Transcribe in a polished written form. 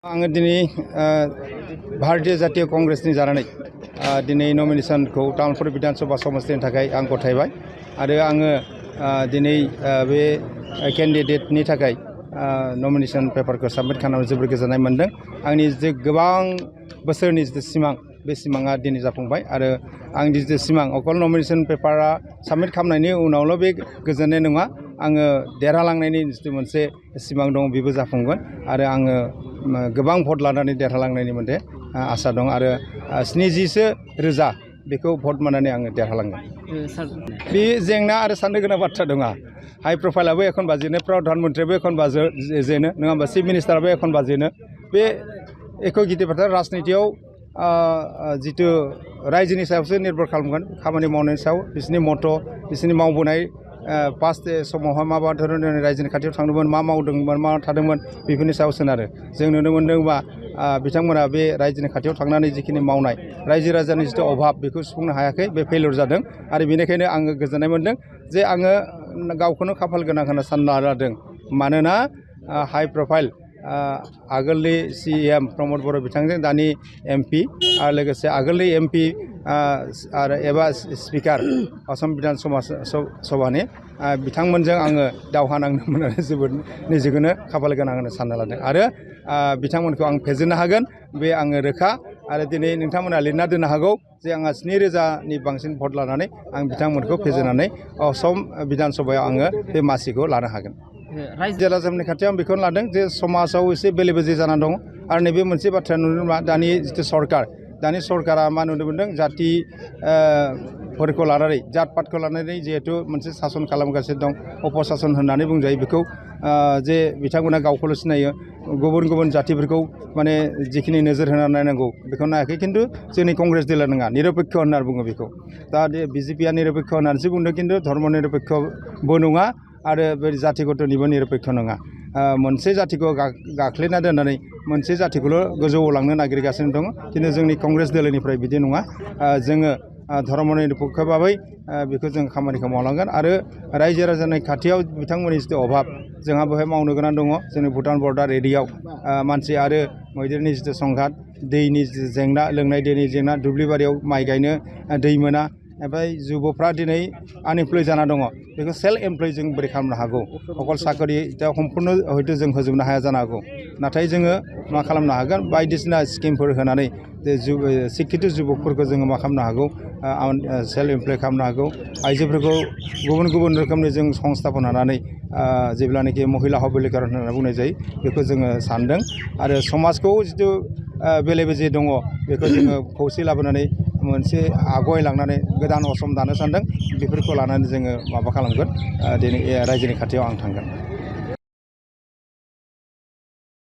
आङो दिनै भारतीय जातीय कांग्रेसनि जानानै दिनै नमिनेशनखौ तामुलपुर विधानसभा समस्तिनि थाखाय आं गथायबाय आरो आङो दिनै बे केन्डिडेटनि थाखाय नमिनेशन पेपारखौ साबमिट खालामनानै जोबोर गोजोननाय मोन्दों। आंनि जे गोबां बोसोरनि जिथु सिमां बे सिमाङा दिनै जाफुंबाय आरो आंनि जिथु सिमां अकल नमिनेशन पेपारा साबमिट खालामनायनि उनावल' बे गोजोननाय नङा, आङो देरहालांनायनि जिथु मोनसे सिमां दं बेबो जाफुंगोन आरो आङो गोबां भट लानानै देरहालांनायनि मोनसे आसा दं आरो 70,000 बेखौ भट मोननानै आङो देरहालांगोन। बे जेंना आरो साननो गोनां बाथ्रा दङ। हाइ प्रफाइलाबो एखनबा जेनो, प्रधान मन्त्रियाबो एखनबा जेनो, नङा होमबा, चिफ मिनिस्टाराबो एखनबा जेनो। बे एख' गिदिर बाथ्रा राजनितियाव जिथु रायजोनि सायावसो निर्भर खालामगोन, खामानि मावनायनि सायाव बिसोरनि मत' बिसोरनि मावबोनाय पास्ट समावहाय मा धरনের रायजोनि खाथियाव थांदोंमोन, मा मावदोंमोन, मा थादोंमोन, बेफोरनि सायाव सोनारो। जों नुनो मोन्दोंबा बिथांमोना बे रायजोनि खाथियाव थांनानै जिखिनि मावनाय रायजो राजानि जिथु अभाब बेखौ सुफुंनो हायाखै, बे फेलियर जादों आरो बेनिखायनो आङो गोजोननाय मोन्दों जे आङो गावखौनो खाफाल गोनां होनना सानना लादों। मानोना हाइ प्रफाइल आगोलनि CM प्रमद बर' बिथांजों दानि MP आरो लोगोसे आगोलनि MP आरो एबा स्पिकार आसाम बिधान सभानि बिथांमोनजों आङो दावहा नांनो मोननानै जोबोद निजेखौनो खाफाल गोनां होनना सानना लादों आरो बिथांमोनखौ आं फेजेननो हागोन बे आङो रोखा। आरो दिनै नोंथांमोना लिरना दोननो हागौ जे आंहा 7,000नि बांसिन भट लानानै आं बिथांमोनखौ फेजेननानै असम बिधान सभायाव आङो बे मासिखौ लानो हागोन। रायजो राजाफोरनि खाथियाव आं बेखौनो लादों जे समाजाव एसे बेले बेजे जानानै दङ आरो नैबे मोनसे बाथ्रा नुनो मोना। दानि जिथु सरकार, दानि सरकारा मा नुनो मोन्दों, जातिफोरखौ लानानै, जात पातखौ लानानै जिहेथु मोनसे सासन खालामगासिनो दं, अपसासन होननानै बुंजायो बेखौ। जे बिथांमोना गावखौल' सिनायो, गुबुन गुबुन जातिफोरखौ माने जिखिनि नोजोर होनानै नायनांगौ बेखौ नायाखै। खिन्थु जोंनि कंग्रेस दला नङा, निरपेक्ष होननानै बुङो बेखौ। दा BJPआ निरपेक्ष होननानैसो बुंदों, खिन्थु धर्म निरपेक्षबो नङा आरो बे जातिगतनिबो निरपेक्ष नङा। मोनसे जातिखौ गाख्लेना दोननानै मोनसे जातिखौल' गोजौआव लांनो नागिरगासिनो दङ, खिन्थु जोंनि कंग्रेस दोलोनिफ्राय बिदि नङा। जोङो धर्म निरपेक्ष भाबै बेखौ जों खामानिखौ मावलांगोन आरो रायजो राजानि खाथियाव बिथांमोननि जिथु अभाब जोंहा बेवहाय मावनो गोनां दङ। जोंनि भुटान बर्डार एरियायाव मानसि आरो मैदेरनि जिथु संघात, दैनि जेंना, लोंनाय दैनि जेंना, दुब्लिबारियाव माइ गायनो दै मोना, ओमफ्राय जुबफ्रा दिनै आनइमप्लय जाना दङ। बेखौ सेल्फ एमप्लय जों बोरै खालामनो हागौ? अकल साकरि दा सम्पुर्ण हयथ' जों होजोबनो हाया जानो हागौ, नाथाय जोङो मा खालामनो हागोन, बायदिसिना स्किमफोर होनानै जे शिक्षित जुबकफोरखौ जोङो मा खालामनो हागौ, सेल्फ एमप्लय खालामनो हागौ। आइजोफोरखौ गुबुन गुबुन रोखोमनि जों संस्थापन होनानै जेब्लानाखि महिला सबलीकरन होननानै बुंनाय जायो बेखौ जोङो सानदों आरो समाजखौ जिथु बेले बेजे दङ बेखौ जोङो खौसे लाबोनानै मोनसे आवगायलांनानै गोदान असम दानो सानदों। बेफोरखौ लानानै जोङो माबा खालामगोन, दिनै रायजोनि खाथियाव आं थांगोन।